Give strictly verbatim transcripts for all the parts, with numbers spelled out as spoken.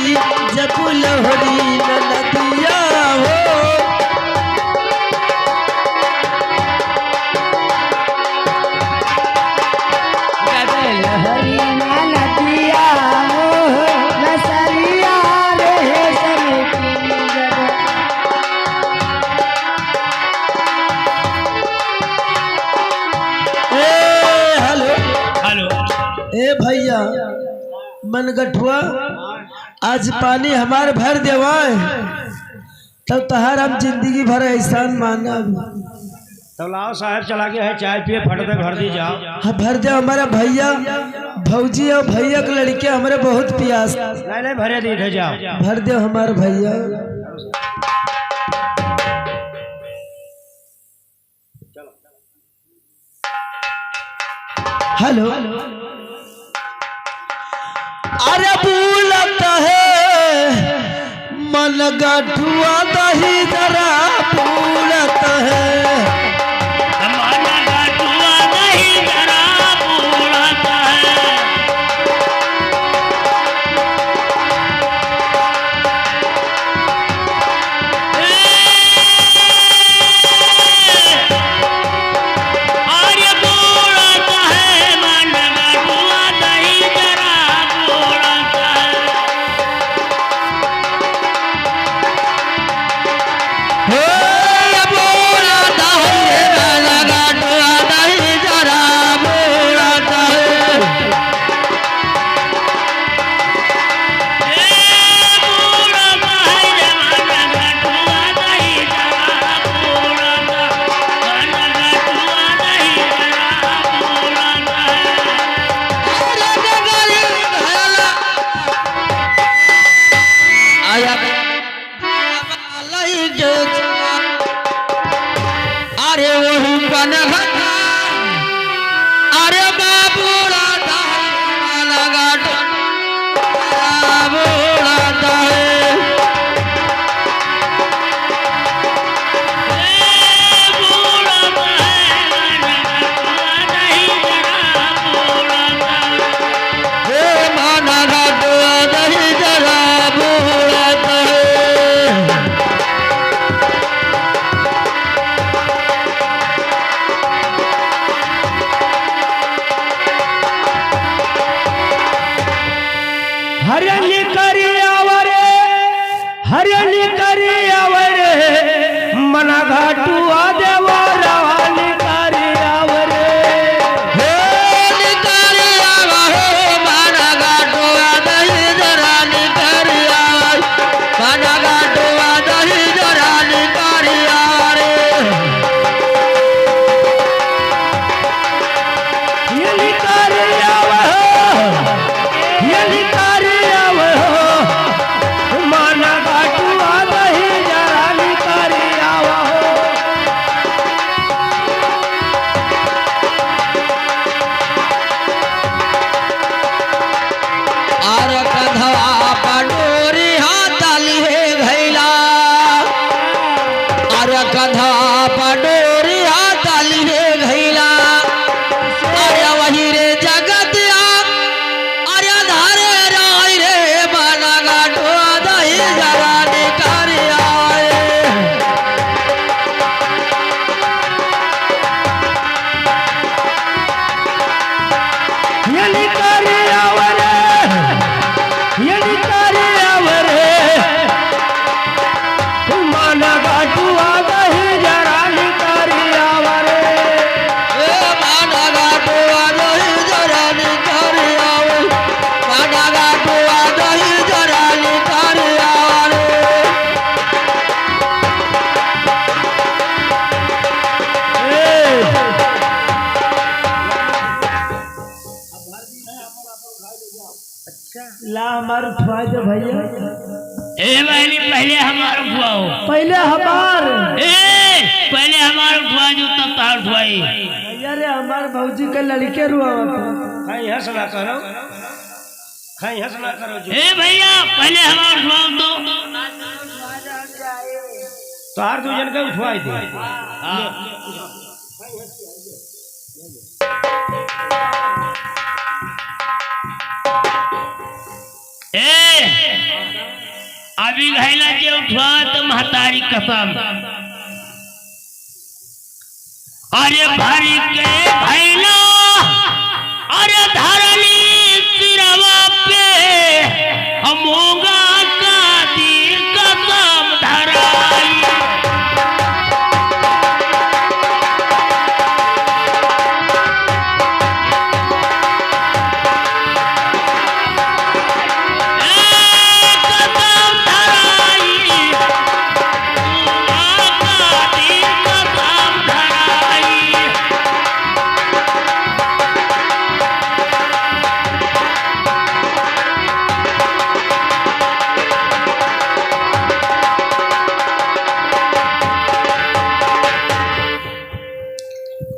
जब लहरी ननदिया हो। जब लहरी ननदिया हो, नसरिया रे सनकी जब। ए, हेलो। हेलो। ए भैया, मनगठुआ, आज पानी हमार भर देवाए, तब तहार हम जिंदगी भर एहसान मानब। तब लाओ साहब, चला गया है, चाय पिए, फट दे, भर दी जाओ। हाँ, भर दे हमारा भैया, भौजी और भैया के लड़के, हमरे बहुत प्यास। नहीं, नहीं, भरे दी थे, जाओ। भर दे हमार भैया। हेलो। अरे बोलत है मनगठुआ दही जरा बोलत है। मनगठुआ दही जरा बोलत है। अरे वही पनघटा, अरे बाबू राधा, बाबू राधा है। हरे निकरी आवा रे, हरे निकरी आवा रे, मनगठुआ देवरवा निकरी आवा रे। हे निकरी आवा हो, मनगठुआ दही जरा निकरी आवा, मनगठुआ दही जरा निकरी आवा रे। ये निकरी आवा हो, ये निकरी आवा हो, मनगठुआ दही जरा निकरी आवा हो। अरे कंधवा पर डोरी हाथ लिहे घइला, अरे कंधवा पर डोरी हाथ लिहे घइला, अरे वही रे जगतिया, अरे धारे राय रे, मनगठुआ दही जरा निकरी आए। ये निकरी आवा रे, ये निकरी आवा रे, मनगठुआ दही जरा निकरी आवा रे। ए मनगठुआ दही जरा निकरी आवा, मनगठुआ दही जरा निकरी आवा रे। ए। ला हमार उठवाए दे भैया। ए बहनी, पहले हमार उठवाओ। पहले हमार। ए, पहले हमार उठवा जो, तब तार उठवाई। भैया रे, हमार भौजी के लड़के रुआवत है। खाई हंस ना करो, खाई हंस ना करो जो। ए भैया, पहले हमार उठवाओ तो। तार दू जन के उठवाई दे। हाँ। ए, अभी घैला के उठवा त महतारी कसम। अरे भरी के घैला, अरे धरली सिरवा पे, हम मूंगा का दी कसम धराई।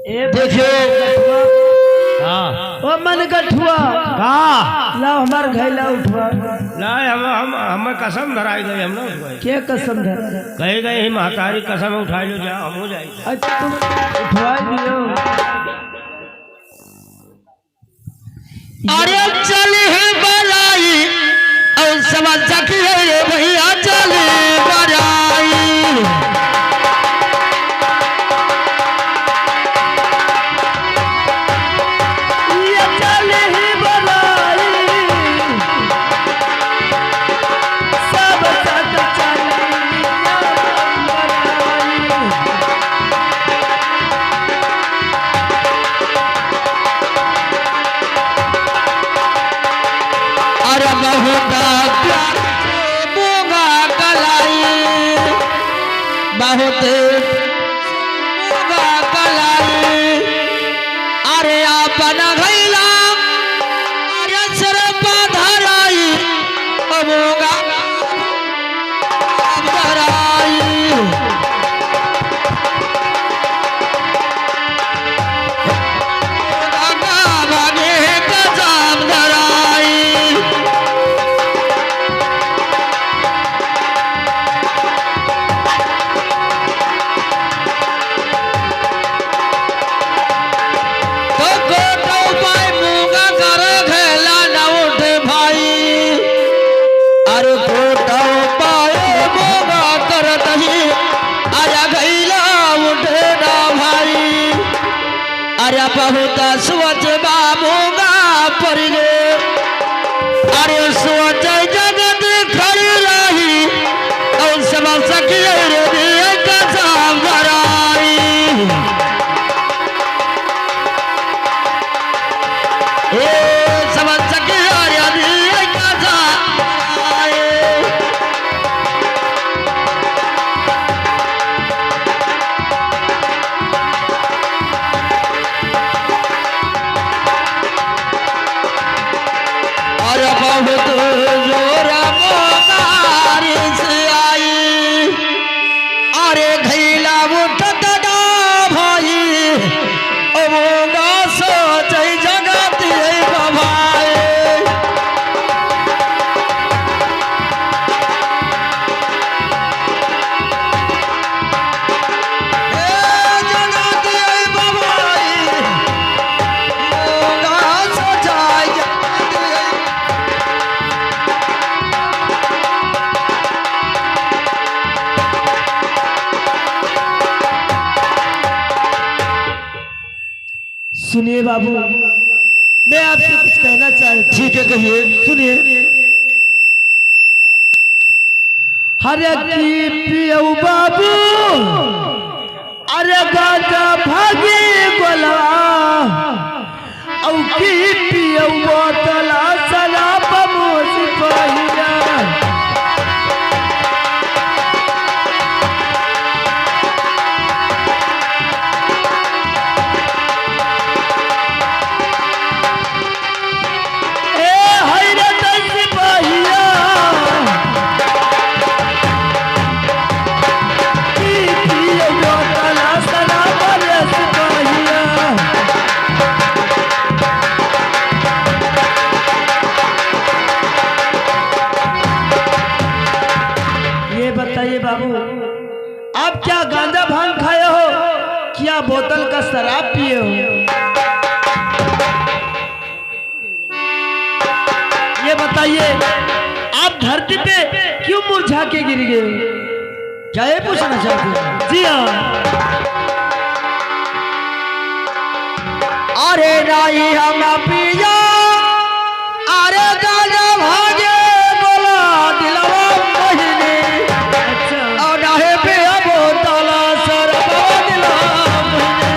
ए देखियो। हाँ। ओ मन गठुआ। का? लाओ हमार घैला उठवा। ला, हम, हम, हम कसम धराई गए, हम ना उठवाई। के कसम धर? कहे गए ही महतारी कसम उठाई लो, जा, हम हो जाई। अच्छा, तुम उठवाई दियो। अरे चली ही बराई, और समझ सकी है रे भैया, चली बराई। ये चली ही बराई, सब सत चली बराई। अरे बहुत प्यार से मूंगा कलाई, बहुत मूंगा कलाई। अरे आपन घैला, अरे सिर पर धराई, ओ मूंगा धराई। तो कोटो पाए मूंगा कर घैला न उठे भाई। अरे कोटो पाए मूंगा कर दही, आया घैला उठे ना भाई। अरे बहुत सोच बा मूंगा पड़ गे। अरे सोच जगत खड़ी रही, और समझ सकिए रे दिए कसम धराई। ए, समझ सकी अरे अभी कैसा आए। अरे बहुत जोर बारिश आई। अरे घैला उठत ना भाई, ओ मूंगा सोचै जगत है बभाए। ए जगत है बभाए, मूंगा सोचै जगत है। सुनिए बाबू, मैं आपसे कुछ कहना चाहता हूँ। ठीक है, कहिए। सुनिए। हरे की पियऊ बाबू, अरे गांजा भांगी गोला, औ की पियऊ बोतला शराब मोसी पहिया। ए हई रे दस पहिया। की पियऊ बोतला शराब मोसी पहिया। ये बताइए बाबू, आप क्या गांजा भांग खाए हो, क्या बोतल का शराब पिए हो? ये बताइए, धरती पे क्यों मुरझा के गिर गए? क्या ये पूछना चाहते हैं? जी हाँ। अरे नाई हम पिया, अरे गाजा भागे बोला दिलवा मोहिनी। अच्छा। और नाहे पिया बोतला सरबा दिलवा मोहिनी।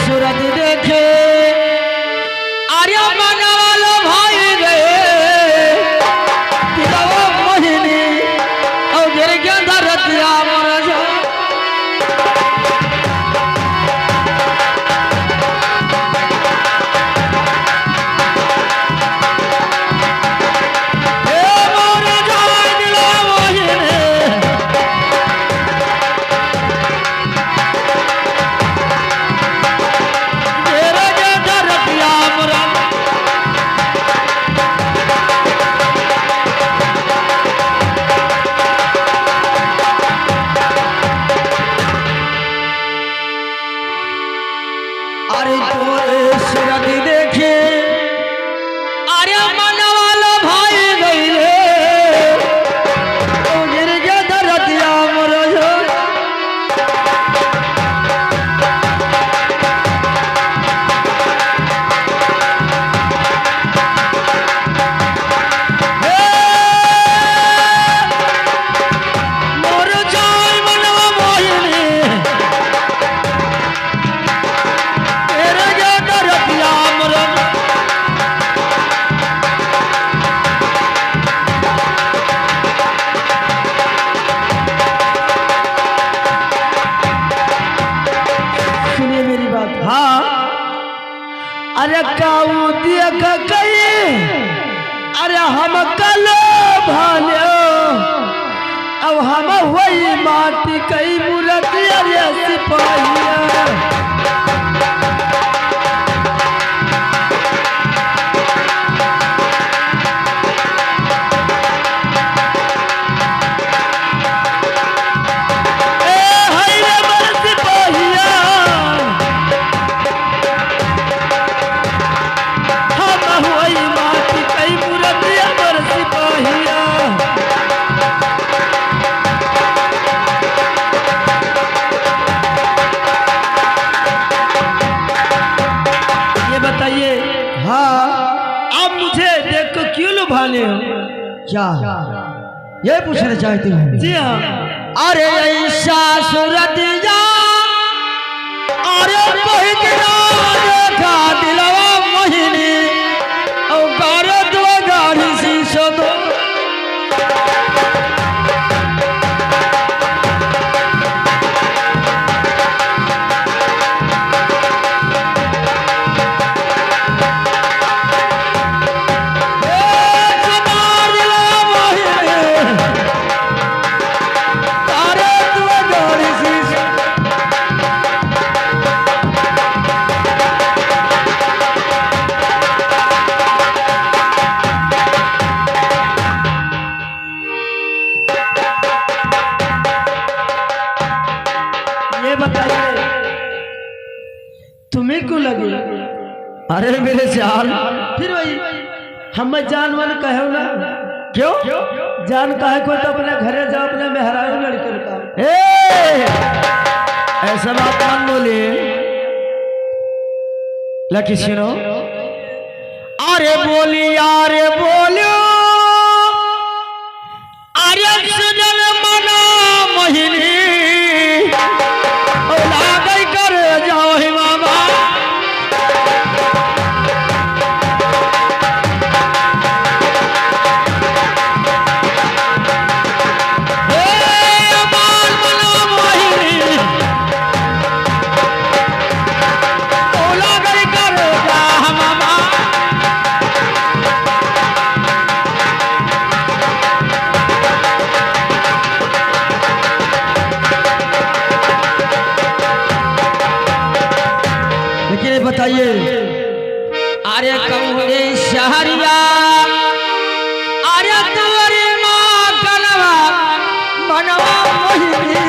सूरत देखे, अरे मनवा लो भाई रे, दिलवा मोहिनी, औ गिर के धरतिया मर जा। ए मर जाए दिलवा मोहिनी, अरे तोरे सूरत देखे, अरे मनवा लो भाई गइले, तो गिर के धरतिया मर जा। सुनिए मेरी बात। हाँ। अरे काऊ देख कई, अरे हम कलो भाले, अब हम वही माटी कई मूरत, अरे सिपाहिया। ए, हई रे मोर सिपहिया, हम होई माटी कई मूरतिया मोर सिपहिया। ये बताइए, हाँ। आप मुझे देख कर क्यों लुभाने हो? क्या? ये पूछना चाहती हूँ। जी हाँ। अरे ऐसा सूरतिया, अरे कोई दिना देखा दिलवा मोहिनी, और बारह दो गाड़ी शीशो दो। ये बताइए, तुम्हें क्यों लगे? अरे मेरे जान। फिर वही, हम जान मन कहे ना। क्यों? जान काहे को, तो अपने घरे जाओ, अपने मेहरारू लड़के का। ए, ऐसा बात मत बोलिए। लकी सुनो। अरे बोली, अरे बोलो। अरे सुजन मना मोहिनी, ओ लागई कर जाओ हे बाबा। हे अमार मना मोहिनी, ओ लागई कर जा हे बाबा। अरे कौन रे शहरिया, अरे तोरे माँ कनवा मनवा मोहिनी,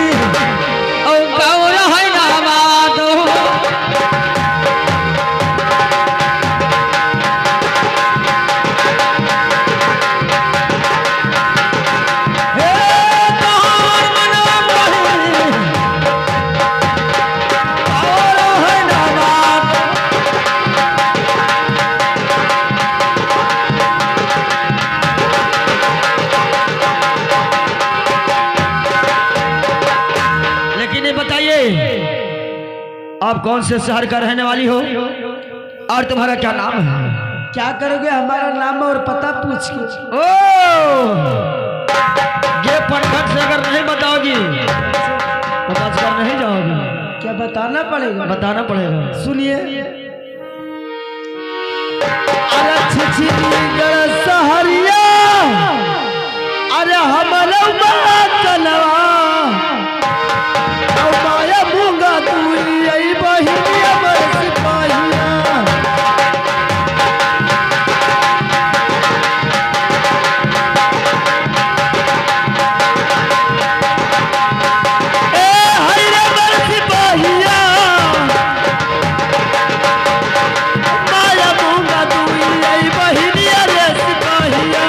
ओ गौर है ना माधो। हे तोहर मनवा मोहिनी, और है ना बात। लेकिन ये बताइए, आप कौन से शहर का रहने वाली हो? और तुम्हारा क्या नाम है? क्या करोगे हमारा नाम और पता पूछ के? ओ! ये फटफट से अगर नहीं बताओगी, तो बचकर नहीं जाओगी। क्या बताना पड़ेगा? बताना पड़ेगा। सुनिए। अरे छिछलीगढ़ शहरिया, अरे हमरो बातनवा, औ माया मूंगा दूरी, आई बहिनी हमर सिपाहिया। ए हई रे हमर सिपाहिया, माया मूंगा दूरी, आई बहिनी रे सिपाहिया।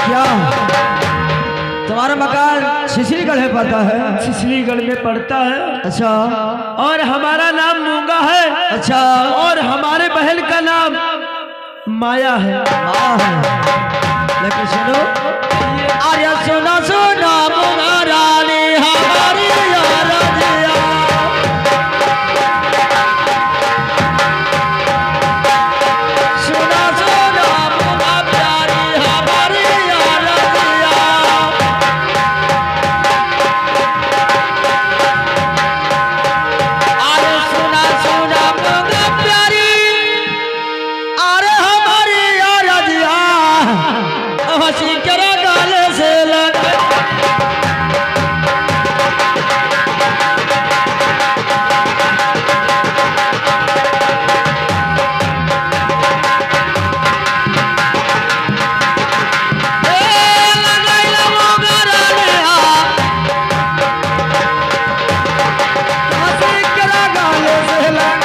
क्या तुम्हारा मकान छिछलीगढ़ में पड़ता है? छिछलीगढ़ में पड़ता है। अच्छा। और हमारा नाम मूंगा है। अच्छा। और हमारे बहन का नाम माया है। वाह। लेकिन सुनो, अरे सुनो, सुनो, मुंगा रानी हमारी अरजिया। सुनो, सुनो, मुंगा प्यारी हमारी अरजिया। अरे सुना, सुना, मुंगा प्यारी, अरे हमारी अरजिया, हंसी करा गाले से लग। ए, लगाई ला मोगरा ले आ। हंसी करा गाले से लग।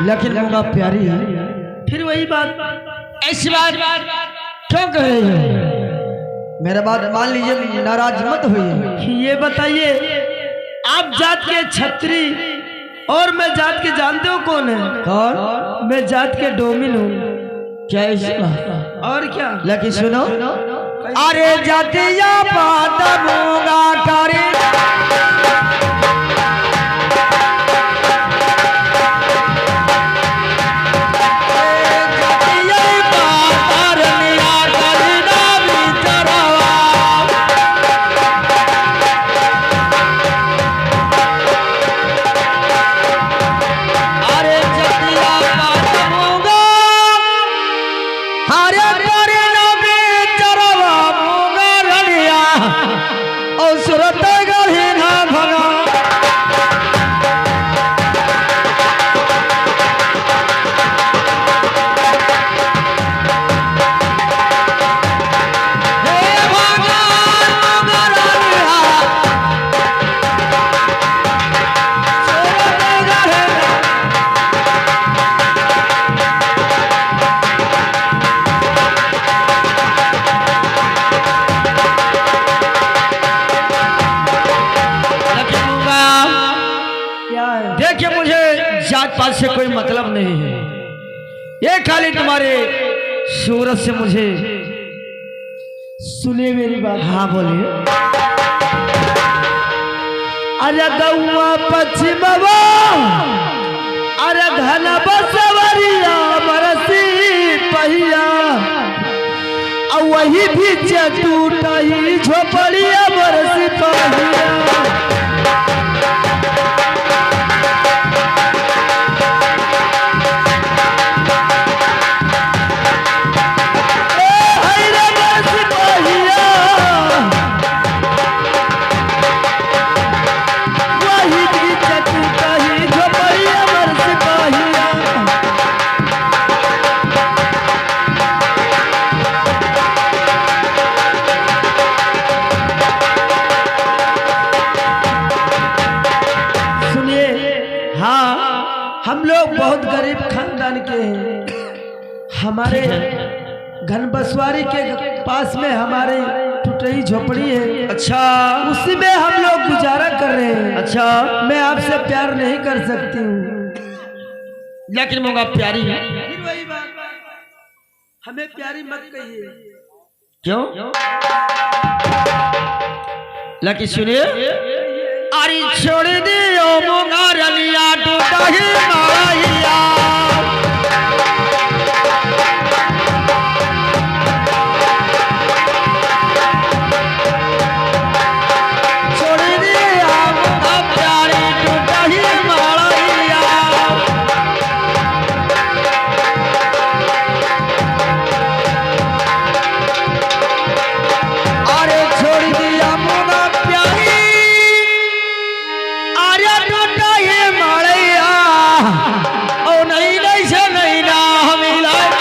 लेकिन मुंगा प्यारी, फिर वही बात, ऐसी बात क्यों कह रही हो? मेरा बात मान लीजिए, नाराज मत होइए। ये बताइए, आप जात के छत्री और मैं जात के जानते हो कौन है? कौन? मैं जात के डोमिन हूँ। क्या ऐसी बात? और क्या? लेकिन सुनो, अरे जतिया पात मूंगा करे। अरे जतिया पात मूंगा, अरे तोरे नामे चरवा मूंगा रनिया, और सुरत गढ़ी ना भगा। हे भगवान मूंगा रनिया, सुरत गढ़ी ना लेकिन मूंगा, क्या है? देखिए, मुझे जात पात से कोई मतलब नहीं है, ये खाली तुम्हारे सूरत से मुझे सुनिए मेरी बात। हाँ, बोलिए। अरे गौवा पश्चिमवा, अरे घन बसवरिया बरसी पहिया, अउआ ही बीच टूटा ही झोपड़िया मोर सिपाहिया। ए, हाय रे मोर सिपाहिया। वही बीच टूटा ही झोपड़िया मोर सिपाहिया। सुनिए, हाँ, हम लोग बहुत गरीब खानदान के हैं। हमारे ठीक है। घनबसवारी के पास में हमारी टुटही झोपड़ी है। अच्छा। उसी में हम लोग गुजारा कर रहे हैं। अच्छा। मैं आपसे प्यार नहीं कर सकती हूँ। लेकिन मौगा प्यारी है। फिर वही बात, हमें प्यारी मत कहिए। क्यों? लेकिन सुनिए, अरे छोड़ दियो मुंगारलिया टूटही मारैया। छोड़ दिया मुंगा प्यारी टूटही मारैया। अरे छोड़ दिया मुंगा प्यारी, अरे टूटही मारैया। ओ नहीं, नहीं से नहीं ना हम इलाज।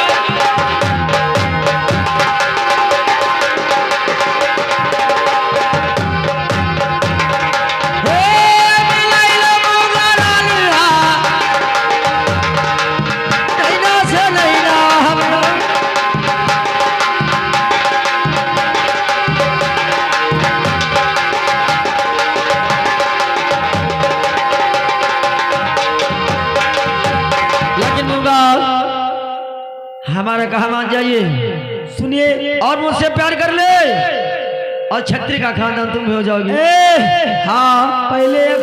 हे मिलाइल मुंगा रानिया, नैना से नैना हम। लेकिन मुंगा, हमारा कहा मान जाइए। सुनिए। और मुझसे प्यार कर ले और छत्री का खानदान तुम भी हो जाओगे। ए, हाँ। पहले एक